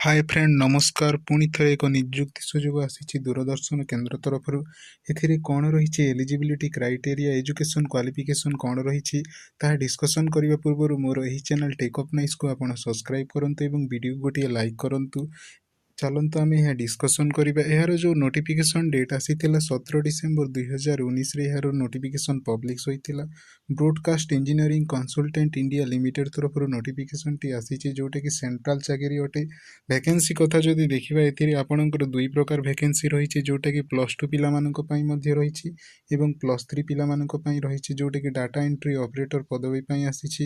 ହାଏ friend, ନମସ୍କାର। ପୁଣି ଥରେ ଏକ ନିଯୁକ୍ତି ସୁଯୋଗ ଆସିଛି ଦୂରଦର୍ଶନ କେନ୍ଦ୍ର ତରଫରୁ। ଏଥିରେ କ'ଣ ରହିଛି ଏଲିଜିବିଲିଟି କ୍ରାଇଟେରିଆ, ଏଜୁକେସନ୍ କ୍ୱାଲିଫିକେସନ୍ କ'ଣ ରହିଛି, ତାହା ଡିସ୍କସନ୍ କରିବା ପୂର୍ବରୁ ମୋର ଏହି ଚ୍ୟାନେଲ୍ ଟେକ୍ ଅପ୍ ନାଇସ୍କୁ ଆପଣ ସବସ୍କ୍ରାଇବ୍ କରନ୍ତୁ ଏବଂ ଭିଡ଼ିଓ ଗୋଟିଏ ଲାଇକ୍ କରନ୍ତୁ। ଚାଲନ୍ତୁ, ଆମେ ଏହା ଡିସ୍କସନ୍ କରିବା। ଏହାର ଯେଉଁ ନୋଟିଫିକେସନ୍ ଡେଟ୍ ଆସିଥିଲା, 17 ଡିସେମ୍ବର 2019ରେ ଏହାର ନୋଟିଫିକେସନ୍ ପବ୍ଲିଶ ହୋଇଥିଲା। Broadcast engineering consultant India limited ତରଫରୁ ନୋଟିଫିକେସନ୍ଟି ଆସିଛି, ଯେଉଁଟାକି ସେଣ୍ଟ୍ରାଲ ଚାକିରି ଅଟେ। ଭ୍ୟାକେନ୍ସି କଥା ଯଦି ଦେଖିବା, ଏଥିରେ ଆପଣଙ୍କର ଦୁଇ ପ୍ରକାର ଭ୍ୟାକେନ୍ସି ରହିଛି, ଯେଉଁଟାକି +2 ପିଲାମାନଙ୍କ ପାଇଁ ମଧ୍ୟ ରହିଛି ଏବଂ +3 ପିଲାମାନଙ୍କ ପାଇଁ ରହିଛି, ଯେଉଁଟାକି ଡାଟା ଏଣ୍ଟ୍ରି ଅପରେଟର ପଦବୀ ପାଇଁ ଆସିଛି।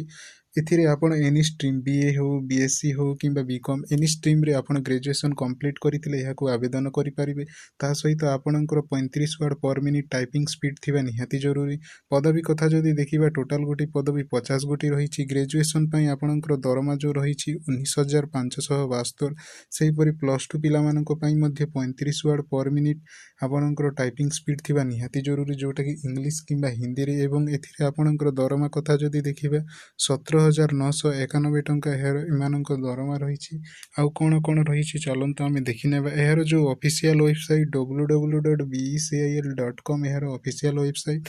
ଏଥିରେ ଆପଣ ଏନି ଷ୍ଟ୍ରିମ୍, ବିଏ ହେଉ, ବିଏସସି ହେଉ କିମ୍ବା ବିକମ୍, ଏନି ଷ୍ଟ୍ରିମ୍ରେ ଆପଣ ଗ୍ରାଜୁଏସନ୍ କମ୍ପ୍ଲିଟ୍ କରିଥିଲେ ଏହାକୁ ଆବେଦନ କରିପାରିବେ। ତା ସହିତ ଆପଣଙ୍କର 35 word per minute typing speed ଥିବା ନିହାତି ଜରୁରୀ। ପଦବୀ କଥା ଯଦି ଦେଖିବା, ଟୋଟାଲ୍ ଗୋଟି ପଦବୀ 50 ଗୋଟି ରହିଛି। ଗ୍ରାଜୁଏସନ୍ ପାଇଁ ଆପଣଙ୍କର ଦରମା ଯେଉଁ ରହିଛି, 19,572। ସେହିପରି +2 ପିଲାମାନଙ୍କ ପାଇଁ ମଧ୍ୟ 35 ୱାର୍ଡ଼ ପର୍ ମିନିଟ୍ ଆପଣଙ୍କର ଟାଇପିଂ ସ୍ପିଡ଼୍ ଥିବା ନିହାତି ଜରୁରୀ, ଯେଉଁଟାକି ଇଂଲିଶ କିମ୍ବା ହିନ୍ଦୀରେ। ଏବଂ ଏଥିରେ ଆପଣଙ୍କର ଦରମା କଥା ଯଦି ଦେଖିବା, 17,991 ଟଙ୍କା ଏହାର ଏମାନଙ୍କ ଦରମା ରହିଛି। ଆଉ କ'ଣ କ'ଣ ରହିଛି, ଚାଲନ୍ତୁ ଆମେ ଦେଖିନେବା। ଏହାର ଯେଉଁ ଅଫିସିଆଲ୍ ୱେବସାଇଟ୍, www.becil.com ଏହାର ଅଫିସିଆଲ୍ ୱେବସାଇଟ୍।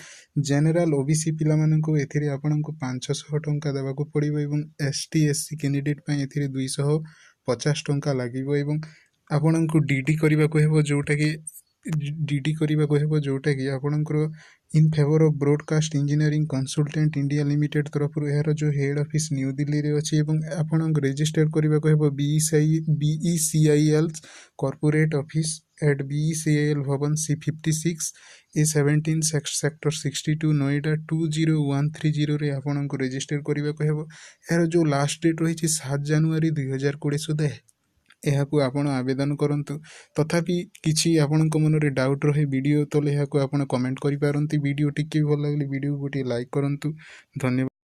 ଜେନେରାଲ, ଓବିସି ପିଲାମାନଙ୍କୁ ଏଥିରେ ଆପଣଙ୍କୁ 500 ଟଙ୍କା ଦେବାକୁ ପଡ଼ିବ ଏବଂ S T, S C candidate ପାଇଁ ଏଥିରେ 250 ଟଙ୍କା ଲାଗିବ ଏବଂ ଆପଣଙ୍କୁ ଡିଡି କରିବାକୁ ହେବ, ଯେଉଁଟାକି ଡିଡି କରିବାକୁ ହେବ, ଯେଉଁଟାକି ଆପଣଙ୍କର in favour of Broadcast Engineering Consultant India Limited ତରଫରୁ। ଏହାର ଯେଉଁ ହେଡ଼୍ ଅଫିସ୍ ନ୍ୟୁ ଦିଲ୍ଲୀରେ ଅଛି ଏବଂ ଆପଣଙ୍କୁ ରେଜିଷ୍ଟର କରିବାକୁ ହେବ BECIL corporate office at BECIL Bhavan, C 56 A 17, Sector 62, Noida 20130ରେ ଆପଣଙ୍କୁ ରେଜିଷ୍ଟର କରିବାକୁ ହେବ। ଏହାର ଯେଉଁ ଲାଷ୍ଟ ଡେଟ୍ ରହିଛି, 7 ଜାନୁଆରୀ 2020 ସୁଦ୍ଧା ଏହାକୁ ଆପଣ ଆବେଦନ କରନ୍ତୁ। ତଥାପି କିଛି ଆପଣଙ୍କ ମନରେ ଡାଉଟ୍ ରହେ, ଭିଡ଼ିଓ ତଳେ ଏହାକୁ ଆପଣ କମେଣ୍ଟ କରିପାରନ୍ତି। ଭିଡ଼ିଓ ଟିକେ ଭଲ ଲାଗିଲେ ଭିଡ଼ିଓକୁ ଗୋଟିଏ ଲାଇକ୍ କରନ୍ତୁ। ଧନ୍ୟବାଦ।